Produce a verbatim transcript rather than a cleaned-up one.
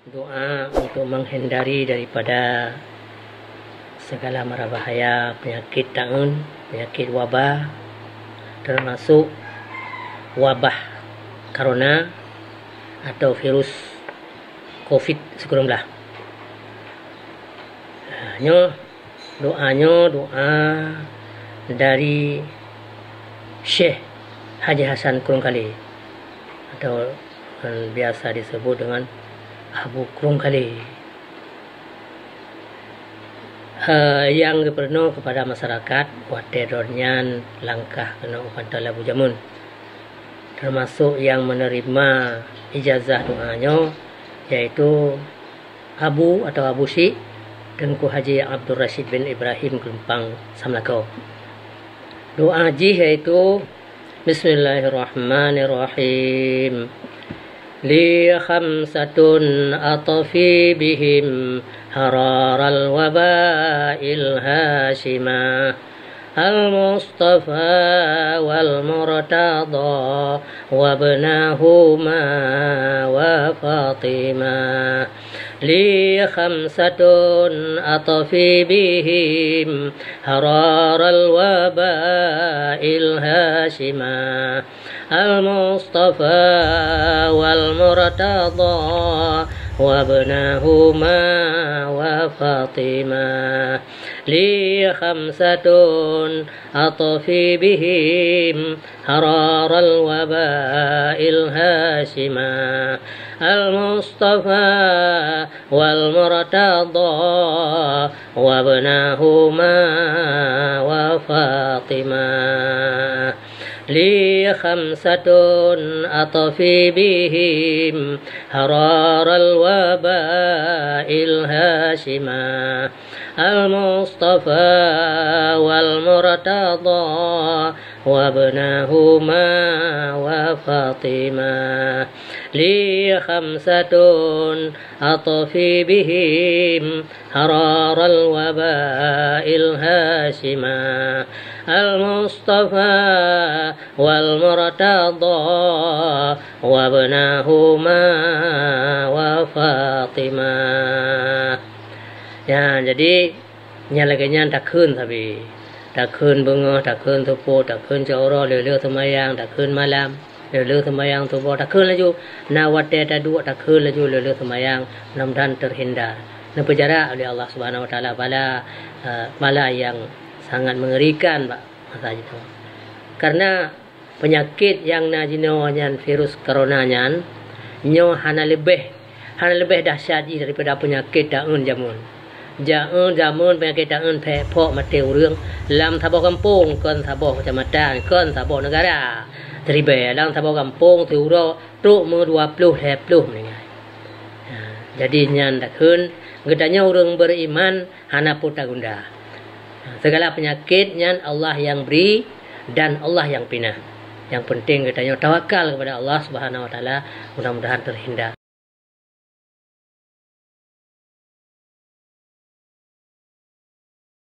Doa untuk menghindari daripada segala mara bahaya penyakit taun, penyakit wabah, termasuk wabah corona atau virus covid sembilan belas. Ha, nyoe doa nyoe doa dari Syekh Haji Hasan Krueng Kalé atau, eh, biasa disebut dengan Abu Krueng Kalé. Eh, nyang geupeurunoe kepada masyarakat watée droe nyan langkah keunoe u pantoe Labu Jameun, termasuk nyang menerima ijazah doa nyoe, yaitu Abu atau Abu Syik Teungku Haji Abdul Rashid bin Ibrahim Geulumpang Samlakoe. Doa jih yaitu, Bismillahirrahmanirrahim. Li khamsatun atfi bihim hararal wabail hasyimah. Al-Mustafa wal Murtada wabnahuma wa Fatimah. Li khamsatun atfi bihim hararal wabail hasyimah. Al-Mustafa wal Murtada wabnahuma wa Fatimah. Li khamsatun atfi bihim hararal wabail hasyimah. Al-Mustafa wal Murtada wabnahuma wa Fatimah. Li khamsatun atfi bihim hararal wabail hasyimah. Al-Mustafa wal Murtada wabnahuma wa Fatimah. Li khamsatun atfi bihim hararal wabail hasyimah. Al-Mustafa wal Murtada wabnahuma wa Fatimah. Ya, jadi nyan lagée nyan takheun sabe. Takheun beungoh, takheun seupôt, takheun siuroe, lheueh-lheueh seumayang, takheun malam, lheueh-lheueh seumayang suboh, takheun laju. Na watée taduek, takheun laju, lheueh-lheueh seumayang, mudah-mudahan terhindar. Neupeujarak oleh Allah Subhanahu Wa Taala bala, eh, bala nyang sangat mengerikan bak masa jinoe. Karena peunyakét nyang na jinoe nyan, virus corona nyan, nyoe hana leubeh, hana leubeh dahsyat jih daripada peunyakét taun jameun. Jameun, jameun peunyakét taun phek phok maté ureuëng lam saboh gampông, kon saboh keucamatan, kon saboh neugara. Siribée lam saboh gampông, siuroe trok meu dua ploh lhée ploh meuninggai. Ha, jadi nyan takheun geutanyoe ureuëng beriman hana peue tagunda. Segala peunyakét nyan Allah nyang bri dan Allah nyang pinah. Nyang penting geutanyoe tawakal kepada Allah Subhanahu Wa Taala, mudah-mudahan terhindar.